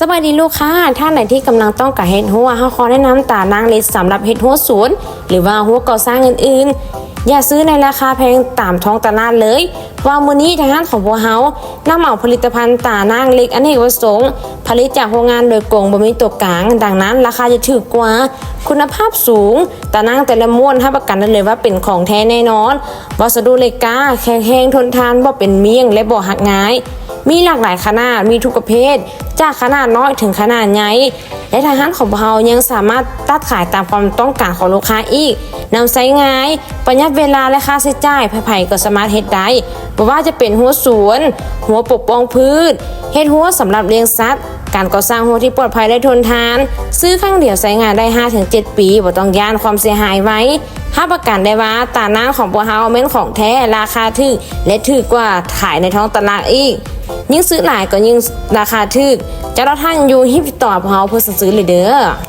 ສະບາຍດີລູກຄ້າ ທ່ານໃດທີ່ກຳລັງຕ້ອງການເຮັດຮົ້ວ ເຮົາຂໍແນະນຳຕາໜ່າງເຫຼັກສຳລັບເຮັດຮົ້ວສວນ ຫຼືວ່າຮົ້ວກໍ່ສ້າງອື່ນໆ. ຢ່າຊື້ໃນລາຄາແພງຕາມທ້ອງຕະຫຼາດເລີຍ ເພາະວ່າມື້ນີ້ທາງຮ້ານຂອງພວກເຮົານຳເອົາຜະລິດຕະພັນຕາໜ່າງເຫຼັກອະເນກປະສົງ ຜະລິດຈາກໂຮງງານໂດຍກົງ ບໍ່ມີຕົວກາງ, ດັ່ງນັ້ນລາຄາຈະຖືກກວ່າ, ຄຸນນະພາບສູງ, ຕາໜ່າງແຕ່ລະມ້ວນຮັບປະກັນໄດ້ເລີຍວ່າເປັນຂອງແທ້ແນ່ນອນ. ວັດສະດຸເຫຼັກກ້າ, ແຂງແຮງ, ທົນທານ, ບໍ່ເປັນໝ້ຽງ ແລະ ບໍ່ຫັກງ່າຍ. ມີຫຼາກຫຼາຍຂະໜາດ, ມີທຸກປະເພດ, ຈາກຂະໜາດນ້ອຍເຖິງຂະໜາດໃຫຍ່ ແລະ ທາງຮ້ານຂອງພວກເຮົາຍັງສາມາດຕັດຂາຍຕາມຄວາມຕ້ອງການຂອງລູກຄ້າອີກ. ນຳໃຊ້ງ່າຍ, ປະຢັດເວລາ ແລະ ຄ່າໃຊ້ຈ່າຍ, ໃຜໆກໍສາມາດເຮັດໄດ້, ບໍ່ວ່າຈະເປັນຮົ້ວສວນ, ຮົ້ວປົກປ້ອງພືດ, ເຮັດຮົ້ວສຳລັບລ້ຽງສັດ, ການກໍ່ສ້າງຮົ້ວທີ່ປອດໄພ ແລະ ທົນທານ. ຊື້ຄັ້ງດຽວໃຊ້ງານໄດ້ຫ້າເຖິງເຈັດປີ, ບໍ່ຕ້ອງຢ້ານຄວາມເສຍຫາຍໄວ. ຮັບປະກັນໄດ້ວ່າຕາໜ່າງຂອງພວກເຮົາແມ່ນຂອງແທ້, ລາຄາຖືກ ແລະ ຖືກກວ່າຂາຍໃນທ້ອງຕະຫຼາດອີກ. ຍິ່ງຊື້ຫຼາຍກໍຍິ່ງລາຄາຖືກ. ຈະລໍທ່ານຢູ່, ຮີບຕິດຕໍ່ພວກເຮົາເພື່ອສັ່ງຊື້ເລີຍເດີ້.